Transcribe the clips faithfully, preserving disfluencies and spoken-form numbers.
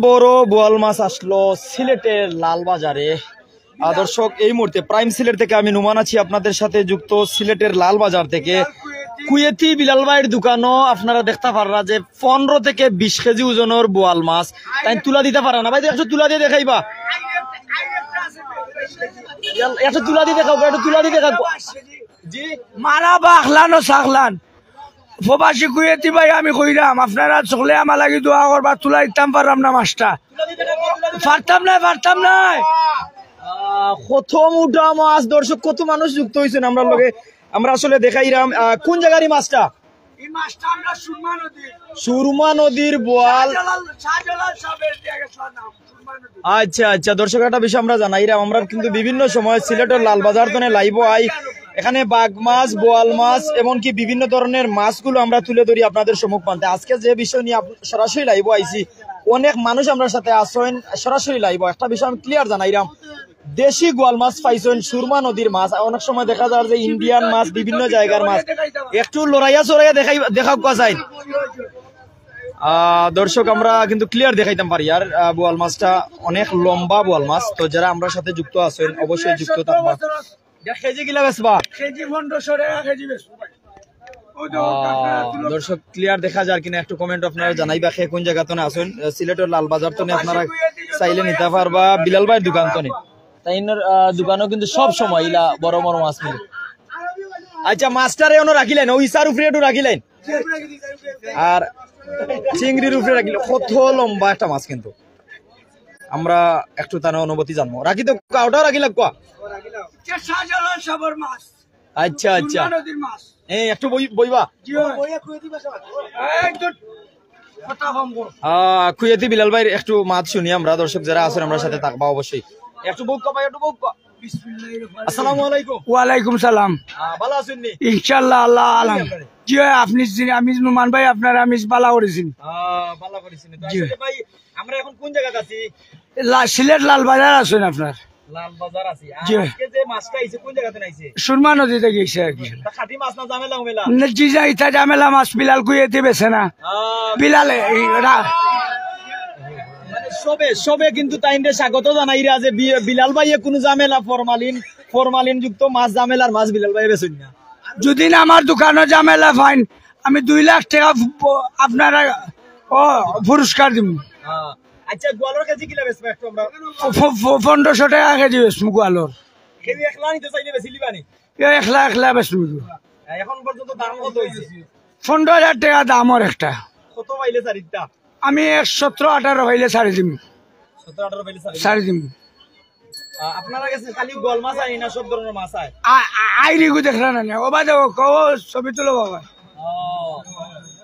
বড় বোয়াল মাছ আসলো সিলেটের লালবাজারে। আহ, দর্শক, এই মুহূর্তে প্রাইম সিলেট থেকে আমি নুমান আছি আপনাদের সাথে যুক্ত সিলেটের লালবাজার থেকে। কুয়েতি বিলাল ভাইর দোকানো আপনারা দেখতা পাররা যে পনেরো থেকে বিশ কেজি ওজনর বোয়াল মাছ তাইন তুলা দিতা পাররা না। ভাই, একটু তুলা দিয়া দেখাইবা, একটু তুলা দিয়া দেখাও, একটু তুলা দিয়া দেখাও। জি। মারা বা আখলান ও সাখলান। প্রবাসী কুয়েতি ভাই, আমি কইরাম, আপনারা সকলে আমার লাগি দোয়া করবা, তুলা দিতাম পাররাম না মাছটা। পারতাম নায়, পারতাম নায়। আহ, কত মোটা মাছ, দর্শক, কত মানুষ যুক্ত হইছেন আমরার লগে। আমরা আসলে দেখাইরাম, আহ, কোন জাগার ই মাছটা? এই মাছটা আমরা সুরমা নদীর। সুরমা নদীর বোয়াল। শাহজালাল, শাহজালাল সাহেবের দিয়া গেছিলাম নাম, সুরমা নদী। আচ্ছা, আচ্ছা, দর্শক, একটা বিষয় আমরা জানাইরাম, আমরা কিন্তু বিভিন্ন সময় সিলেটের লালবাজার তনে লাইভও আই, এখানে বাঘ মাছ, বোয়াল মাছ, এমনকি বিভিন্ন ধরনের মাছগুলো আমরা তুলে ধরি আপনাদের সম্মুখ প্রান্তে। আজকে যে বিষয় নিয়ে আপ-, সরাসরি লাইভও আইছি, অনেক মানুষ আমরার সাথে আছইন সরাসরি লাইভও। একটা বিষয় আমি ক্লিয়ার জানাইরাম, দেশি গোয়াল মাছ পাইছইন, সুরমা নদীর মাছ। অনেক সময় দেখা যায় যে ইন্ডিয়ান মাছ, বিভিন্ন জায়গার মাছ। একটু লড়াইয়া চড়াইয়া দেখাই, দেখাও কোয়া চাই। আহ, দর্শক, আমরা কিন্তু ক্লিয়ার দেখাইতাম পারি আর, আহ, বোয়াল মাছটা অনেক লম্বা বোয়াল মাছ। তো যারা আমরার সাথে যুক্ত আছইন, অবশ্যই যুক্ত থাকবা। এটা কেজি কিলা বেচবা? কেজি পনেরোশো টাকা কেজি বেচবো ভাই। আহ, দর্শক, ক্লিয়ার দেখা যার কিনা একটু কমেন্ট আপনারা জানাইবা, কে কোন জাগা তনে আছইন। আহ, সিলেটের লালবাজার তনে আপনারা চাইলে নিতা পারবা বিলাল ভাইর দোকান তনে। তাইনর, আহ, দোকানও কিন্তু সব সময় ইলা বড় বড় মাছ মিলে। আচ্ছা, মাছটারে অনো রাখিলাইন, ওই ইছার উপরে একটু রাখিলাইন। আর চিংড়ির উপরে রাখিলে কত লম্বা একটা মাছ কিন্তু। আমরা একটু তার অনুভূতি জানবো। রাখি তো, ওটাও রাখি লাগবো। এটা শাহজালাল সাহেবের মাছ। আচ্ছা, আচ্ছা। সুরমা নদীর মাছ। এই একটু বই-, বইবা? জি, হয়। এই তো কথা কম করো। আহ, কুয়েতি বিলাল ভাইর একটু মাত শুনি আমরা, দর্শক যারা আছেন আমরার সাথে থাকবা অবশ্যই। একটু বউক্কা ভাই, একটু বউক্কা। বিসমিল্লাহির রহমানির রহিম। আসসালামু আলাইকুম। ওয়ালাইকুম সালাম। আহ, ভালা আছইন নি? ইনশাআল্লাহ, আল্লাহ আলম। জি, আপনি চিনি, আমি নুমান ভাই, আপনার আমি ভালা করেছি। আহ, ভালা করেছি। তো জি। আসলে ভাই, আমরা এখন কোন জাগাত আছি? লা-, সিলেট লালবাজার আছইন আপনার। লালবাজার আছি। আর জি। আজকে যে মাছটা আইছে, কোন জাগাত আইছে? সুরমা নদী থাকি আইছে আর কি। তা খাঁটি মাছ না ঝামেলা উমেলা? না, জি, যা, ইটা ঝামেলা মাছ, বিলাল কুয়েতি বেচে না। আহ, বিলাল, এই, রা-, মানে সবে, সবে কিন্তু তাইনরে স্বাগত জানাইরা যে বি-, বিলাল ভাইয়ে কোনো ঝামেলা, ফরমালিন, ফরমালিন যুক্ত মাছ, ঝামেলার মাছ বিলাল ভাইয়ে বেচইন না। যদি না আমার দোকানো ঝামেলা পাইন, আমি দুই লাখ টাকা প-, আপনারা, ও, পুরস্কার দিমু। হ্যাঁ। আচ্ছা, গোয়ালর কেজি কিলা বেচবা একটু আমরা? ফ-, ফ-, ফ-, পনেরোশো টাকা কেজি বেচমু গোয়ালর। কেউ একলা নিতে চাইলে বেশি লিবানি? এ একলা একলা বেচমু। এখন পর্যন্ত দাম কত হইছে? পনেরো হাজার টাকা দাম ওর একটা। কত পাইলে চারিটা? আমি এক সতেরো আঠারো পাইলে ছাড়ি দিমু। সতেরো আঠারো পাইলে ছাড়ি দিমু। ছাড়ি দিমু। আহ, আপনারা গেছে খালি গোয়াল মাছ আয় না সব ধরনের মাছ আয়? আ-, আ-, আইরিগু দেখরা না নে? ও বাদে ও, ও ছবি তুলো বাবা। ও,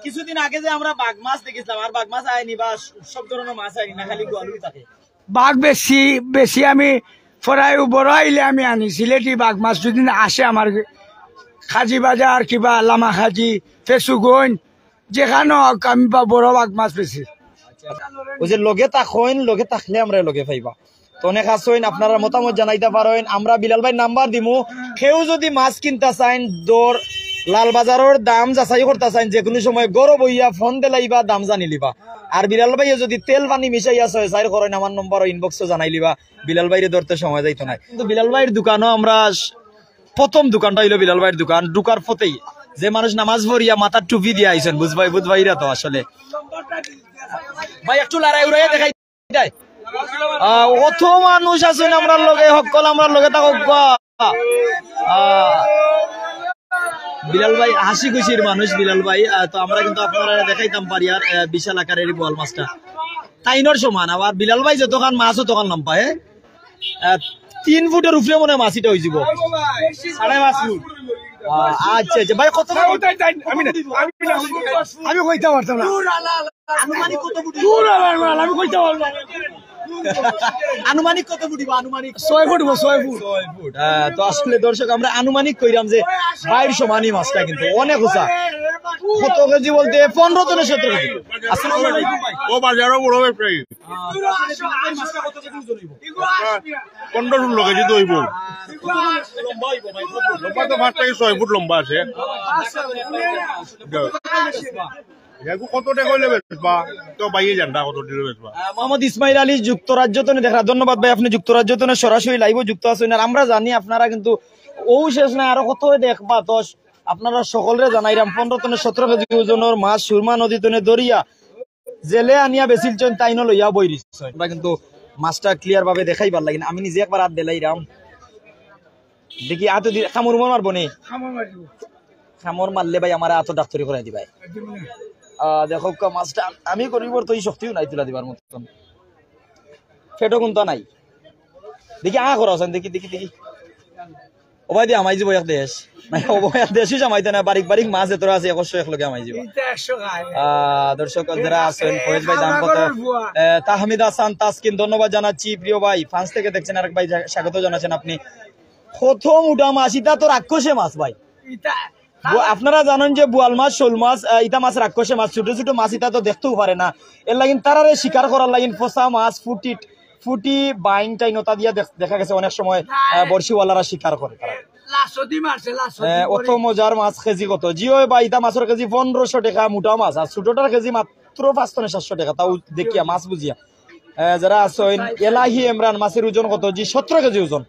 কিছুদিন আগে যে আমরা বাঘ মাছ দেখেছিলাম, আর বাঘ মাছ আয়নি বা সব ধরনের মাছ আয়নি না, খালি গোয়ালই থাকে? বাঘ বেশি, বেশি আমি ফরাই বড় আইলে আমি আনি। সিলেটি বাঘ মাছ যদি না আসে আমার কাজী বাজার কিবা লামা কাজী, ফেসুগঞ্জ, যেখানো হোক আমি বা বড় বাঘ মাছ বেশি। ওই যে লগে থাকইন, লগে থাকলে আমরা লগে পাইবা। তো অনেক আছইন, আপনারা মতামত জানাইতা পারইন। আমরা বিলাল ভাইর নাম্বার দিমু। কেউ যদি মাছ কিনতা চাইন, দর লালবাজারর দাম যাচাই করতা চাইন, যে কোনো সময় ঘরো বইয়া ফোন দিলাইবা, দাম জানিলিবা। আর বিলাল ভাইয়ে যদি তেল পানি মিশাইয়া ছয় চাইর করইন, আমার নম্বরো ইনবক্সো জানাইলিবা। বিলাল ভাইরে ধরতে সময় যাইতো না। কিন্তু বিলাল ভাইর দোকানও আমরা স-, প্রথম দোকানটা হইলো বিলাল ভাইর দোকান। ঢুকার পথেই যে মানুষ নামাজ পড়িয়া মাথার টুপি দিয়া আইছেন, বুঝবাই, বুঝবাইরা তো আসলে। ভাই, একটু লড়াই উড়াইয়া দেখাই দেয়। আহ, অত মানুষ আছইন আমরার লগে, হক্কল আমরার লগে থাকউক্কা। আহ, বিলাল ভাই হাসি খুশির মানুষ, বিলাল ভাই। আহ, তো আমরা কিন্তু আপনারারে দেখাইতাম পারি আর, আহ, বিশাল আকারের এই বোয়াল মাছটা। তাইনর সমান, আবার বিলাল ভাই যতখান মাছ, অতখান লম্বা, হ্যাঁ? আহ, তিন ফুটের উপরে মনে হয় মাছ ইটা হইযিবো। সাড়ে পাঁচ ফুট। আহ, আচ্ছা, আচ্ছা। ভাই, কত ফুট? আমি না, আমি না, আমি কইতাম পারতাম না। আনুমানিক কত ফুট? দূর আমার মাল, আমি কইতাম পারতাম না। আনুমানিক কত ফুট হইবো? আনুমানিক? ছয় ফুট হইবো, ছয় ফুট। ছয় ফুট। হ্যাঁ, তো আসলে দর্শক, আমরা আনুমানিক কইরাম যে ভাইর সমানই মাছটা, কিন্তু অনেক উঁচা। কত কেজি বলতে পনেরো থেকে সতেরো কেজি। আসসালামু আলাইকুম ভাই। ও বাজারও বড় ব্যবসায়ী। আহ, তো আসলে ভাইর মাছটা কত কেজি ওজন হইবো? পনেরো ষোলো কেজি তো হইবো। লম্বা হইবো ভাই, কত ফুট? লম্বা তো পাঁচ থেকে ছয় ফুট লম্বা আছে। আচ্ছা, কত ফুট? এগু কত টেকা অইলে বেচবা? তো ভাইয়ে জানরা কত টেকা বেচবা। আহ, মোহাম্মদ ইসমাইল আলী যুক্তরাজ্য তনে দেখরা, ধন্যবাদ ভাই, আপনি যুক্তরাজ্য তনে সরাসরি লাইভও যুক্ত আছেন। আর আমরা জানি আপনারা কিন্তু ও শেষ নাই, আরো কত দেখবা, দশ, আপনারা সকলরে জানাইরাম, পনেরো তনে সতেরো কেজি ওজনর মাছ সুরমা নদী তনে ধরিয়া জেলে আনিয়া বেচিলছইন, তাইন লইয়া বই রইছইন। আমরা কিন্তু মাছটা ক্লিয়ার ভাবে দেখাইবার লাগি আমি নিজে একবার আত দিলাইরাম। দেখি আতো দি কামড় উমর মারবো নি? কামড় মারলে ভাই আমার আতো ডাক্তারি করাই দিবাই। আহ, দেখো কা মাছটা আমি করিবার তো এই শক্তিও নাই তুলা দিবার মতন। পেটো কুন্তা নাই। দেখি আ করা আছেন, দেখি, দেখি, দেখি। ও ভাই দি হামাই যিবো এক দেশ। না, ও ভাই এক দেশই হামাইতো না, বারিক বারিক মাছ এতরা আছে, একশো এক লগে হামাই যিবো। আহ, দর্শক যারা আছেন, ফয়েজ ভাই দাম কত? আহ, তাহমিদ হাসান তাসকিন, ধন্যবাদ জানাচ্ছি প্রিয় ভাই, ফ্রান্স থেকে দেখছেন আরেক ভাই, স্বাগত জানাচ্ছেন আপনি। কত মুটা মাছ, ইটা তো রাক্ষসে মাছ ভাই। ব-, আপনারা জানেন যে বোয়াল মাছ, শোল মাছ, আহ, ইটা মাছ রাক্ষসে মাছ, ছোট ছোট মাছ ইটা তো দেখতেও পারে না। এর লাগিন তারারে শিকার করার লাগিন ফসা মাছ, ফুটি, ফুটি, বাইন টাইন ওটা দিয়া দেখ-, দেখা গেছে অনেক সময় আহ, বড়শিওয়ালারা শিকার করে তারা। লাসদি মারছে, লাসদি আহ, অত মজার মাছ কেজি কত? জি ওই ভাই, ইটা মাছর কেজি পনেরোশো টেকা মুটা মাছ, আর ছোটটার কেজি মাত্র পাঁচ তনে সাতশো টেকা। তাও দেখিয়া মাছ বুঝিয়া আহ, যারা আছেন, এলাহি ইমরান, মাছের ওজন কত? জি সতেরো কেজি ওজন।